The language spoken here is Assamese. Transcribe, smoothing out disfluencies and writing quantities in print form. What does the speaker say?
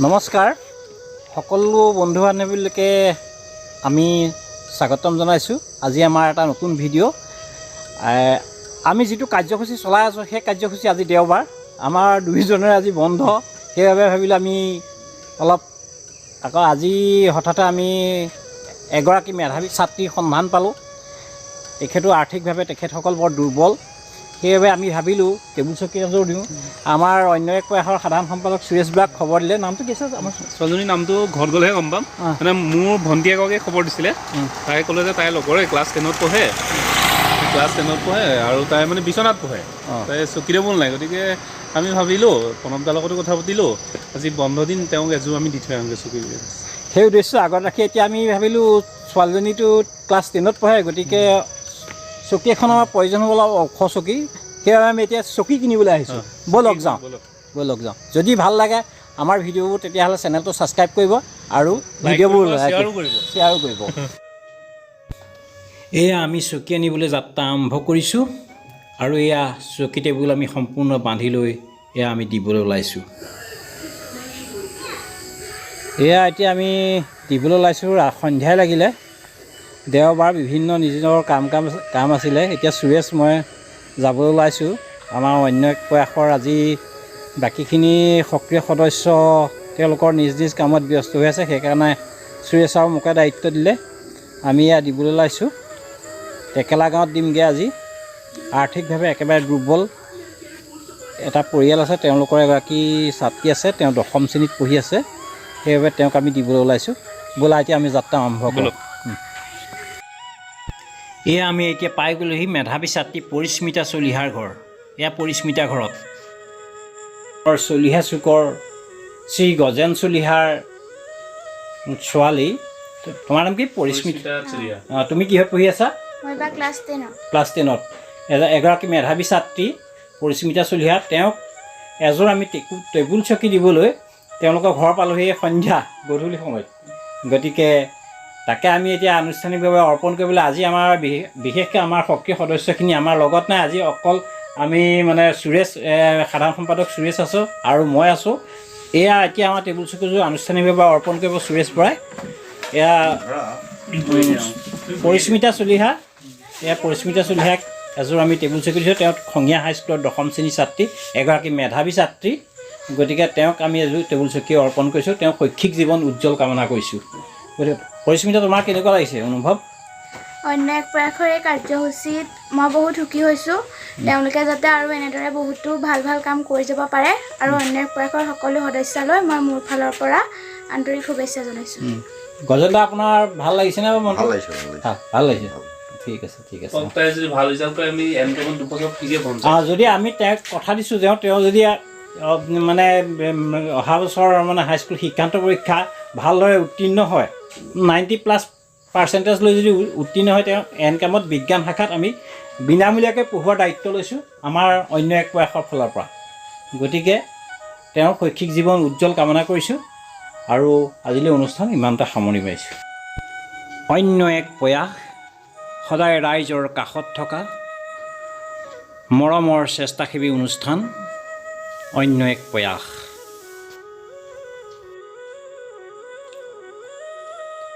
নমস্কাৰ সকলো বন্ধু বান্ধৱীলৈকে আমি স্বাগতম জনাইছোঁ। আজি আমাৰ এটা নতুন ভিডিঅ'। আমি যিটো কাৰ্যসূচী চলাই আছোঁ, সেই কাৰ্যসূচী আজি দেওবাৰ, আমাৰ দুয়োজনৰে আজি বন্ধ। সেইবাবে ভাবিলোঁ আমি অলপ আকৌ আজি হঠাতে আমি এগৰাকী মেধাৱী ছাত্ৰীৰ সন্ধান পালোঁ। তেখেতো আৰ্থিকভাৱে তেখেতসকল বৰ দুৰ্বল। সেইবাবে আমি ভাবিলোঁ টেবুল চকী এযোৰ দিওঁ। আমাৰ অন্য এক প্ৰয়াসৰ সাধাৰণ সম্পাদক সুৰেশ বৰাক খবৰ দিলে। নামটো কি আছে আমাৰ? ছোৱালীজনীৰ নামটো ঘৰত গ'লেহে গম পাম। মানে মোৰ ভণ্টি এগৰাকীয়ে খবৰ দিছিলে। তাই ক'লে যে তাইৰ লগৰে ক্লাছ 10ত পঢ়ে, ক্লাছ 10ত পঢ়ে আৰু তাই মানে বিচনাত পঢ়ে। তাই চকী টেবুল নাই। গতিকে আমি ভাবিলোঁ, প্ৰণৱ দাৰ লগতো কথা পাতিলোঁ, আজি বন্ধ দিন, তেওঁক এযোৰ আমি দি থৈ আহোঁগৈ চকী। সেই উদ্দেশ্য আগত ৰাখি এতিয়া আমি ভাবিলোঁ, ছোৱালীজনীতো ক্লাছ 10ত পঢ়ে, গতিকে চকী এখন আমাৰ প্ৰয়োজন হ'ব, অলপ ওখ চকী। সেইবাবে আমি এতিয়া চকী কিনিবলৈ আহিছোঁ। ব'লক যাওঁ। ব'লক। ব'লক যাওঁ। যদি ভাল লাগে আমাৰ ভিডিঅ'বোৰ, তেতিয়াহ'লে চেনেলটো ছাবস্ক্ৰাইব কৰিব আৰু ভিডিঅ'বোৰ শ্বেয়াৰো কৰিব। শ্বেয়াৰো কৰিব। এয়া আমি চকী আনিবলৈ যাত্ৰা আৰম্ভ কৰিছোঁ আৰু এয়া চকী টেবুল আমি সম্পূৰ্ণ বান্ধি লৈ এয়া আমি দিবলৈ ওলাইছোঁ। এয়া এতিয়া আমি দিবলৈ ওলাইছোঁ। সন্ধিয়াই লাগিলে। দেওবাৰ, বিভিন্ন নিজৰ কাম আছিলে। এতিয়া সুৰেশ মই যাবলৈ ওলাইছোঁ। আমাৰ অন্য এক প্ৰয়াসৰ আজি বাকীখিনি সক্ৰিয় সদস্য তেওঁলোকৰ নিজ নিজ কামত ব্যস্ত হৈ আছে। সেইকাৰণে সুৰেশ আৰু মোকে দায়িত্ব দিলে। আমি এয়া দিবলৈ ওলাইছোঁ। টেকেলা গাঁৱত দিমগৈ আজি। আৰ্থিকভাৱে একেবাৰে দুৰ্বল এটা পৰিয়াল আছে। তেওঁলোকৰ এগৰাকী ছাত্ৰী আছে, তেওঁ দশম শ্ৰেণীত পঢ়ি আছে। সেইবাবে তেওঁক আমি দিবলৈ ওলাইছোঁ। ব'লা, এতিয়া আমি যাত্ৰা আৰম্ভ কৰোঁ। ব'লক। এয়া আমি এতিয়া পাই গ'লোহি মেধাৱী ছাত্ৰী পৰিস্মিতা চলিহাৰ ঘৰ। এয়া পৰিস্মিতা ঘৰত চলিহা চুকৰ শ্ৰী গজেন চলিহাৰ ছোৱালী। তোমাৰ নাম কি? পৰিস্মিতা। চলিহা। অঁ, তুমি কিহত পঢ়ি আছা? মই এইবাৰ ক্লাছ 10ত। ক্লাছ 10ত। এগৰাকী মেধাৱী ছাত্ৰী পৰিস্মিতা চলিহা, তেওঁক এযোৰ আমি টেবুল চকী দিবলৈ তেওঁলোকৰ ঘৰ পালোহি সন্ধ্যা গধূলি সময়ত। গতিকে তাকে আমি এতিয়া আনুষ্ঠানিকভাৱে অৰ্পণ কৰিবলৈ আজি আমাৰ বিশেষকৈ আমাৰ সক্ৰিয় সদস্যখিনি আমাৰ লগত নাই। আজি অকল আমি মানে সুৰেশ, সাধাৰণ সম্পাদক সুৰেশ আছোঁ আৰু মই আছোঁ। এয়া এতিয়া আমাৰ টেবুল চকীযোৰ আনুষ্ঠানিকভাৱে অৰ্পণ কৰিব সুৰেশ বৰাই। এয়া পৰিস্মিতা চলিহা। এয়া পৰিস্মিতা চলিহাক এযোৰ আমি টেবুল চকী দিছোঁ। তেওঁ খঙীয়া হাইস্কুলৰ দশম শ্ৰেণীৰ ছাত্ৰী, এগৰাকী মেধাৱী ছাত্ৰী। গতিকে তেওঁক আমি এযোৰ টেবুল চকী অৰ্পণ কৰিছোঁ। তেওঁৰ শৈক্ষিক জীৱন উজ্জ্বল কামনা কৰিছোঁ। গতিকে পৰিস্মিতা, তোমাৰ কেনেকুৱা লাগিছে অনুভৱ? অন্য এক প্ৰয়াসৰ এই কাৰ্যসূচীত মই বহুত সুখী হৈছোঁ। তেওঁলোকে যাতে আৰু এনেদৰে বহুতো ভাল ভাল কাম কৰি যাব পাৰে আৰু অন্য এক প্ৰয়াসৰ সকলো সদস্যলৈ মই মোৰ ফালৰ পৰা আন্তৰিক শুভেচ্ছা জনাইছোঁ। গজেন দা, আপোনাৰ ভাল লাগিছেনে মনটো? ভাল লাগিছে, ভাল লাগিছে। ভাল লাগিছে। ঠিক আছে, ঠিক আছে। তাই যদি ভাল ৰিজাল্ট কৰে, আমি এনকেমত 2 বছৰ ফ্ৰীকে পঢ়াম। অঁ, যদি আমি তেওঁক কথা দিছোঁ যে তেওঁ যদি মানে অহা বছৰ মানে হাইস্কুল শিক্ষান্ত পৰীক্ষা ভালদৰে উত্তীৰ্ণ হয়, 90+ পাৰ্চেণ্টেজ লৈ যদি উত্তীৰ্ণ হয়, তেওঁ এনকেমত বিজ্ঞান শাখাত আমি বিনামূলীয়াকৈ পঢ়োৱাৰ দায়িত্ব লৈছোঁ আমাৰ অন্য এক প্ৰয়াসৰ ফালৰ পৰা। গতিকে তেওঁৰ শৈক্ষিক জীৱন উজ্জ্বল কামনা কৰিছোঁ আৰু আজিলৈ অনুষ্ঠান ইমানতে সামৰণি মাৰিছোঁ। অন্য এক প্ৰয়াস, সদায় ৰাইজৰ কাষত থকা মৰমৰ স্বেচ্ছাসেৱী অনুষ্ঠান অন্য এক প্ৰয়াস।